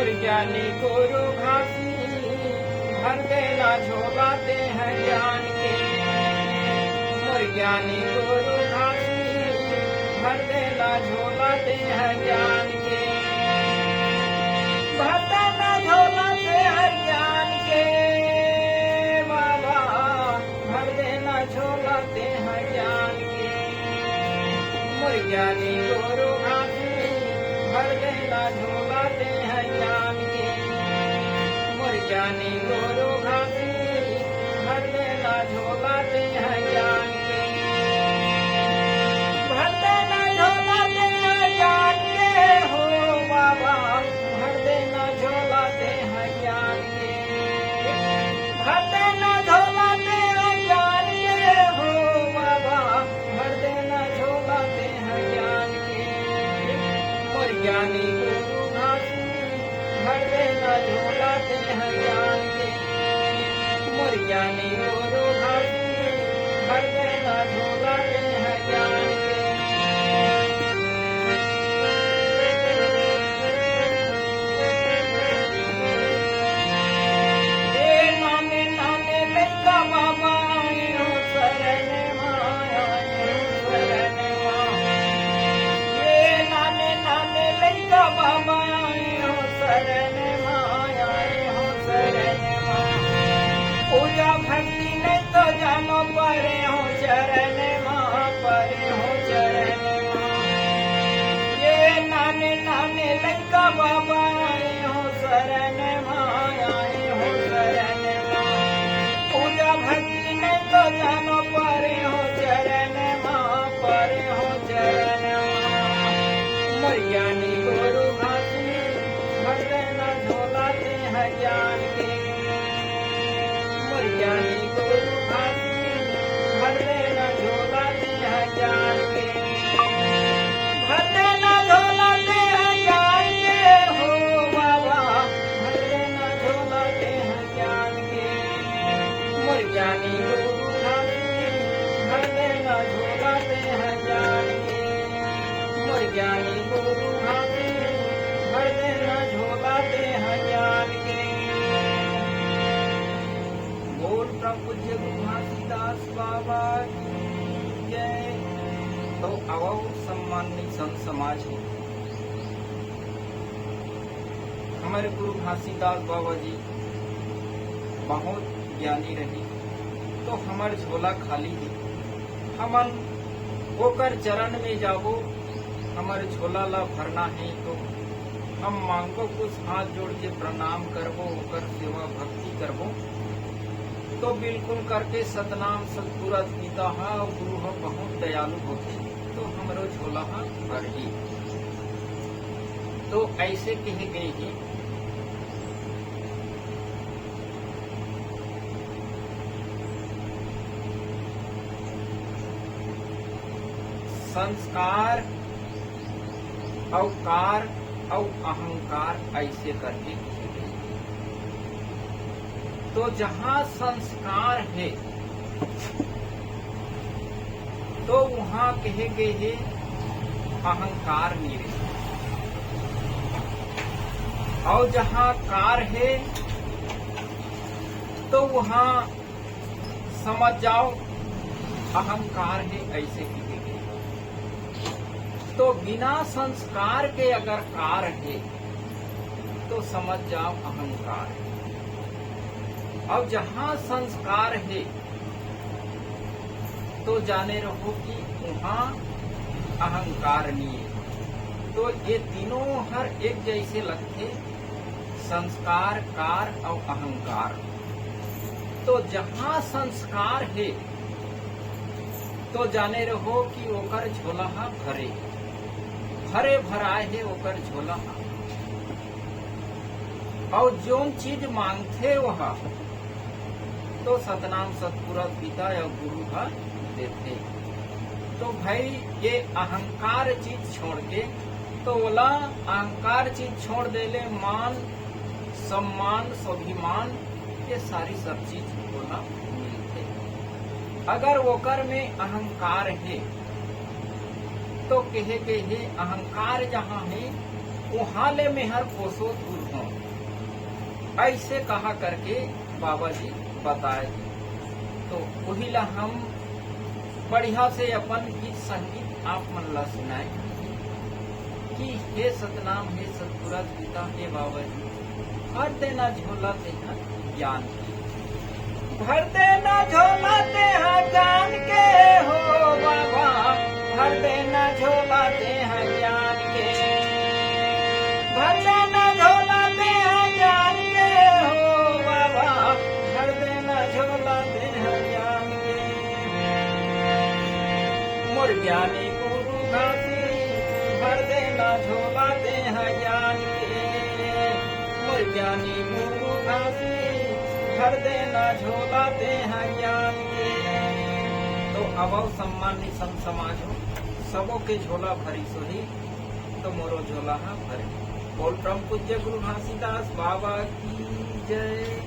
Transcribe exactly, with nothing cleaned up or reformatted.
ज्ञानी गुरु घासी, भर देना झोला तेह ज्ञान के। मोर ज्ञानी गुरु घासी, भर देना झोला तेह ज्ञान के। भर देना झोला तेह ज्ञान के, बाबा, भर देना झोला तेह ज्ञान के। मोर ज्ञानी गुरु घासी, भर देना झोला तेह ज्ञान के। मोर ज्ञानी गुरु घासी, भर देना झोला तेह ज्ञान के। भर देना झोला तेह ज्ञान के हो बाबा, भर देना झोला तेह ज्ञान के। भर देना झोला तेह ज्ञान के हो बाबा, भर देना झोला तेह ज्ञान के। मोर ज्ञानी गुरु घासी, भर देना झोला तेह ज्ञान के। मोर ज्ञानी गुरु घासी, भर देना झोला तेह ज्ञान के। ए नाने नाने लइका बाबा आए हो शरण मा, आए हो शरण मा। ए नाने नाने लइका बाबा आए हो शरण मा, आए हो शरण मा। पूजा भक्ति नहीं तो जानो परे हो चरण मा, परे हो चरण मा। ए नाने नाने लइका बाबा आए हो शरण मा, आए हो शरण मा। पूजा भक्ति नहीं तो जानो परे हो चरण मा, परे हो चरण मा। मोर ज्ञानी गुरु घासी, भर देना झोला तेह ज्ञान के। मोर ज्ञानी गुरु घासी, भर देना झोला तेह ज्ञान के। भर देना झोला तेह ज्ञान के हो बाबा, भर देना झोला तेह ज्ञान के। मोर ज्ञानी गुरु घासी, भर देना झोला तेह ज्ञान के। मोर ज्ञानी गुरु घासी, भर देना झोला तेह ज्ञान के। बोल परम पूज्य गुरु घासीदास बाबा की जय। तो आवो सम्मानित संत समाज हो, हमर गुरु घासीदास बाबा जी बहुत ज्ञानी रही, तो हमर झोला खाली हे। हमन ओकर चरण में जाबो, हमर झोला ला भरना हे, तो हम मांगबो कुछ, हाथ जोड़ के प्रणाम करबो, ओकर सेवा भक्ति करबो। तो बिल्कुल करके सतनाम सतपुरख पिता ह अउ गुरु ह बहुत दयालु होथे, तो हमरो झोला ह भरही। तो ऐसे कहे गए हे, संस्कार अउ कार अउ अहंकार ऐसे करके कहे गए। तो जहां संस्कार हे, तो वहां कहे गए हे अहंकार नहीं रहे, अउ जहां कार हे, तो वहां समझ जाओ अहंकार हे, ऐसे कहे गए। तो बिना संस्कार के अगर कार हे, तो समझ जाओ अहंकार हे। अउ जहां संस्कार हे, तो जाने रहो कि वहां अहंकार नहीं हे। तो ये तीनों हर एक जैसे लगथे, संस्कार, कार अउ अहंकार। तो जहां संस्कार हे, तो जाने रहो कि ओकर झोला ह भरे, भरे भराए हे ओकर झोला ह। अउ जोन चीज मांगथे, वह तो सतनाम सतपुरख पिता या गुरु ह देथे। तो भाई, ये अहंकार चीज छोड़ के, तो ओला अहंकार चीज छोड़ देले, मान, सम्मान, स्वाभिमान, ये सारी सब चीज ओला मिलथे। अगर ओकर में अहंकार हे, तो कहे के हे, अहंकार जहां हे, वहां ले मेहर कोसों दूर हों। ऐसे कहा करके बाबा जी बताए। तो वही ला हम बढ़िया से अपन गीत संगीत आप मन ला सुनाए कि हे सतनाम, हे सतपुरख पिता, हे बाबा जी, भर देना झोला तेहा ज्ञान के। भर देना झोला तेहा ज्ञान के हो बाबा, भर देना झोला तेहा ज्ञान के। भर देना झोला तेहा ज्ञान के हो बाबा, भर देना झोला तेहा ज्ञान के। मोर ज्ञानी गुरु घासी, भर देना झोला तेहा ज्ञान के। मोर ज्ञानी गुरु घासी, भर देना झोला तेहा ज्ञान के। तो आवव सम्मानित संत समाज हो, सबो के झोला भरिस होही, तो मोरो झोला हा भरे। बोल परम पूज्य गुरु घासीदास बाबा की जय।